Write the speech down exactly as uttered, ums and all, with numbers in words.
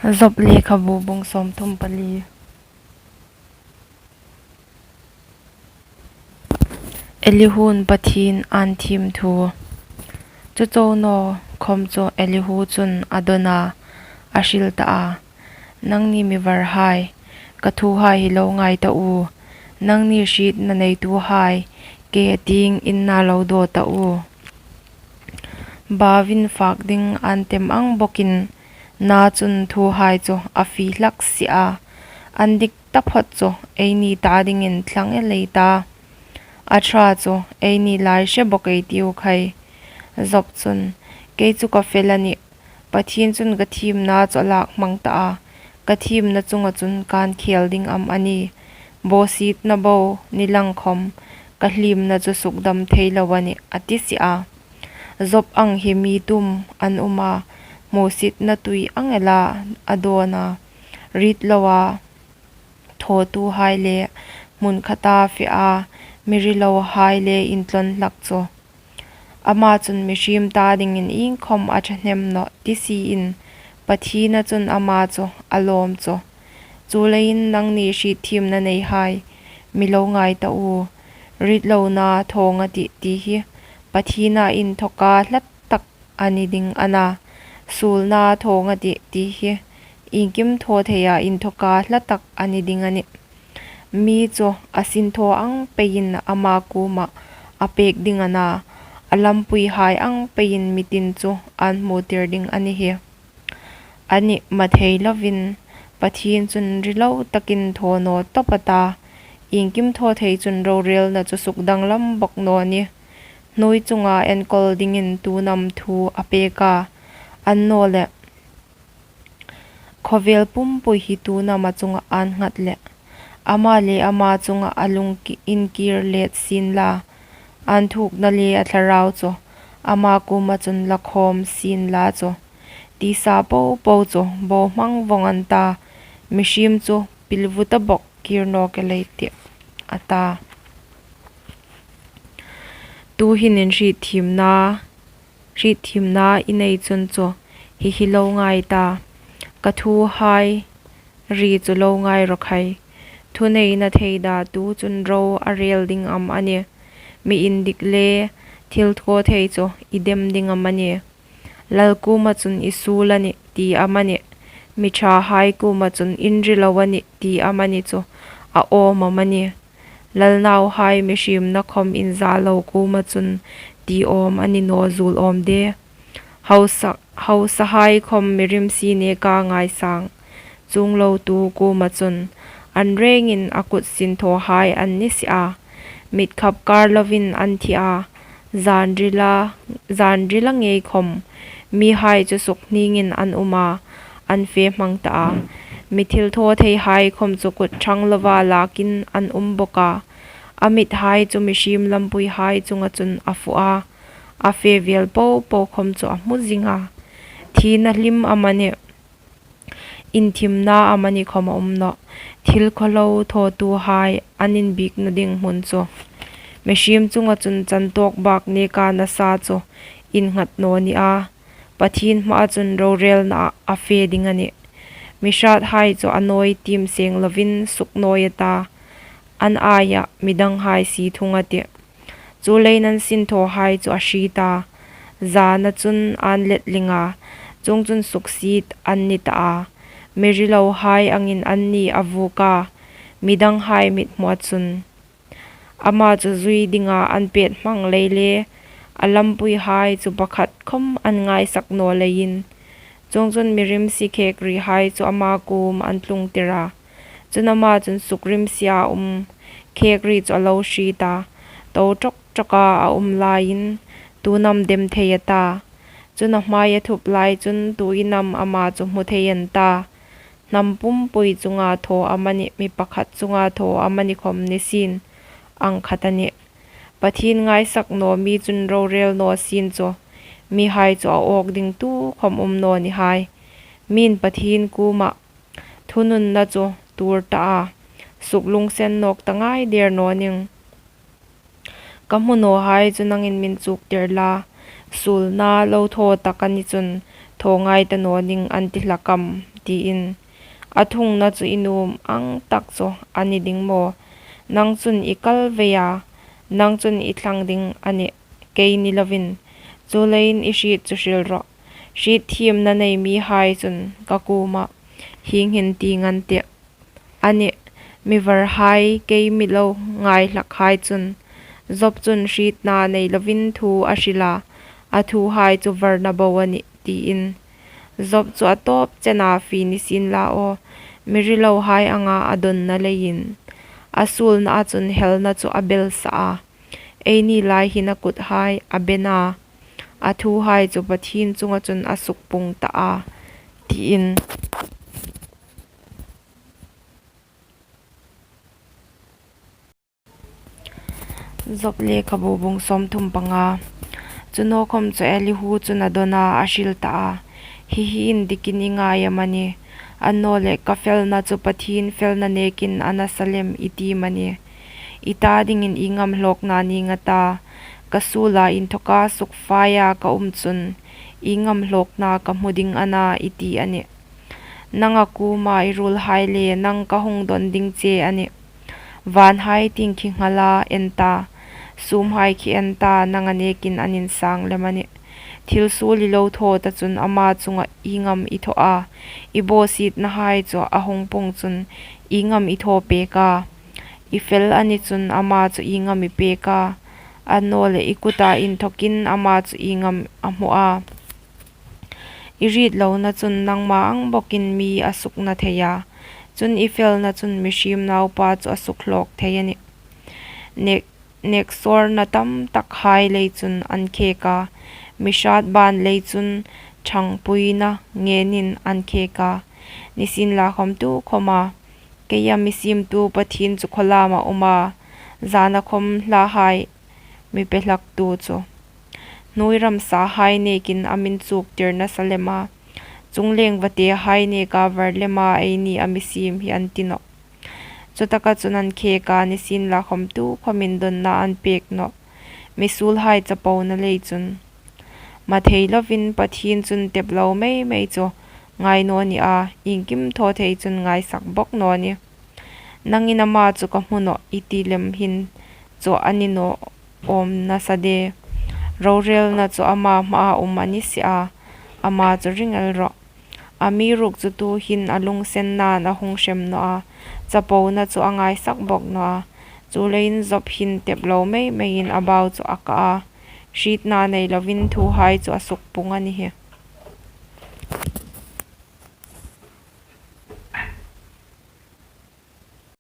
Job lekhabu bung sawmthum pali. Elihun Pathien an thiem thu. Chu chau naw khawm chu Elihu chun a dawn a, a hril ta a, Nangni mi varhai, ka thuhai hi lo ngai ta u. Nangni hrietna neituhai, kei a tieng in na lo daw ta u. Bawin fak ding an tem ang bawkin, na chun thuhai chu a fie hlak si a. An dik taphawt chu eini ta dingin thlang el ei ta. A ṭha chu eini lai hre bawk ei tiu khai. Job chun, Kei chu ka fel a nih. Pathien chun ka thiemna chu a lak hmang ta a. Ka thiemna chunga chun kan khel ding am a ni? Bawsietna bo ni lang khawm ka hlimna chu sukdam thei lo a nih, a ti si a. Job ang hi mi tum an um a, hmusitna tui ang ela a dawn a, rit loa thawtuhai le hmun khata fe a, mi rilohai le intlawn hlak chu. Ama chun mihriem ta dingin iengkhawm a ṭhahnem nawh ti siin, Pathiena chun ama chu a lawm chu. Chuleiin nangni hriet thiemna neihai, mi lo ngai ta u. Rit lona thawng a tih ti hi Pathiena inthawka hla tak a ni ding a na. Suolna thawng a tih ti hi iengkim thaw theia inthawka hla tak a ni ding a nih. Mi chu a sinthaw ang peiin ama kuoma a pek ding a na, a lampuihai ang peiin mitin chu an hmutir ding a ni hi. A nih mathei lovin, Pathien chun rilo takin thaw naw tawp a ta, iengkim thaw thei chun rorelna chu sukdanglam bawk naw ni. Hnuoi chunga enkawl dingin tunam thu a pek a, annawleh khawvel pumpui hi tunam a chunga an nghat leh, ama le ama chunga a lung ki-, inkir let sien la, an thukna le a thlarau chu ama kuoma chun la khawm sien la chu. Tisa po po chu bo hmang vawng an ta, mihriem chu pilvuta bawk kir nawk el ei tih, a ta. Tuhin in hriet thiemna, hriet thiemna i nei chun chu hi hi lo ngai ta. Ka thuhai ri chu lo ngai rawh khai. Thuneina theida tu chun ro a rel ding am a ni? Mi indik le thil thaw thei chu i dem ding am a ni? Lal kuoma chun i suol a nih ti am a ni? Mi ṭhahai kuoma chun in rilo a nih ti am a ni chu a awm am a ni? Lal nauhai mihriemna khawm inza lo kuoma chun ti awm a ni naw zuol awm de. Hausa, hausahai khawm mi rimsi neka ngaisang chuong lo tu kuoma chun an rengin a kut sinthawhai an ni si a. Mit khap kar lovin an thi a. Zan rila, zan rila ngei khawm mihai chu sukhningin an um a, an fe hmang ta a. Mi thil thaw theihai khawm chu kut ṭhang lova lakin an um bawk a. A mithai chu mihriem lampuihai chunga chun a fuh a, a fe vel po po khawm chu a hmu zing a. Thina hlim am a ni, inthimna am a ni khawm a um nawh. Thil khawhlo thawtuhai an inbiekna ding hmun chu. Mihriem chunga chun chantawk bak neka nasa chu innghat naw ni a. Pathien hmaa chun rorelna a fe ding a nih. Mi hrathai chu a nawi tiem seng lovin suknawi a ta. An aia mi danghai sie thung a tih. Chuleiin an sinthawhai chu a hriet a. Zana chun an letling a, chuongchun suksiet an ni ta a. Mi rilohai angin anni a vuok a, mi danghai mithmua chun. Ama chu zui dinga an pet hmang lei le, a lampuihai chu pakhat khawm an ngaisak naw leiin. Chuongchun mi rimsi khek rihai chu ama kuoma an tlungtir a. Chun ama chun sukrimsia um khek ri chu a lo hriet a, to ṭawk ṭawka a um laiin tunam dem thei a ta. Chun a hmai a thup lai chun tuin am ama chu hmu thei an ta. Hnam pumpui chunga thaw am a ni, mi pakhat chunga thaw am a ni khawm ni sien, ang khat a nih. Pathien ngaisak naw mi chun rorel naw sien chu, mihai chu a awk ding tu khawm um naw ni hai. Mi'n Pathien kuoma thununna chu tuor ta a, suklungsen nawk ta ngai der naw ning. Ka hmu nawhai chu nangin min chuktir la, suolna lo thaw tak a ni chun, thaw ngai ta naw ning an ti hlak am, tiin. A thungna chu i nuom ang tak chu a ni ding maw? Nang chun i kal vei a, nang chun i thlang ding a nih, kei ni lovin. Chuleiin i hriet chu hril rawh. Hrietthiemna nei mihai chun ka kuomah hieng hin ti ngan tih. A nih, mi varhai, kei mi lo ngai hlakhai chun. Job chun hrietna nei lovin thu a hril a, a thuhai chu varna bo a nih, tiin. Job chu a tawp chena fie ni sien la aw, mi rilohai anga a dawnna leiin. A suolnaa chun helna chu a belsa a. Eini lai hin a kuthai a ben a, a thuhai chu Pathien chunga chun a sukpung ta a, tiin. Job lekhabu bung sawmthum panga. Chu naw khawm chu Elihu chun a dawn a, a hril ta a. Hi hi indikin i ngai am a nih? Annawleh ka felna chu Pathien felna nekin a nasa lem i ti am a nih? I ta dingin ieng am hlawkna ning a ta? Ka suola inthawka sukfaia ka um chun, ieng am hlawkna ka hmu ding a na i ti a nih. Nanga kuoma i ruolhai le nang ka hung dawn ding che a nih. Vanhai tieng khi nghal a, en ta, sumhai khi en ta, nanga nekin an insang lem a nih. Thil suol i lo thaw ta chun ama chunga ieng am i thaw a? I bawsietnahai chu a hung pung chun ieng am i thaw pek a? I fel a ni chun ama chu ieng am i pek a? Annawleh i kuta inthawkin ama chu ieng am a hmu a? I hriet lohna chun nangma ang bawkin mi a sukna thei a, chun i felna chun mihriem naupa chu a sukhlawk thei a nih. Nek, neksawrna tam takhai lei chun an khek a, mi hrat ban lei chun ṭhangpuina ngenin an khek a. Nisienlakhawm tukhawma, keia mi siemtu Pathien chu khawlamah a um a, zana khawm hlahai mi pe hlaktu chu. Hnuoi ram sahai nekin a min chuktir nasa lem a, chungleng vatehai neka var lema eini a mi siem hi an ti nawh. Chutaka chun an khek a, nisienlakhawm tukhawmin dawnna an pek nawh, mi suolhai chapona lei chun. Mathei lovin Pathien chun teplo mei mei chu ngai naw ni a, iengkim thaw thei chun ngaisak bawk naw ni. Nangin ama chu ka hmu nawh i ti lem hin chu a ni naw awm nasa de. Rorelna chu ama hmaa um a ni si a, ama chu ring el rawh. Amiruokchu tuhin a lungsennain a hung hrem naw a, chapona chu a ngaisak bawk naw a. Chuleiin Job hin teplo mei meiin a bau chu a ka a, hrietna nei lovin thuhai chu a sukpung a ni hi.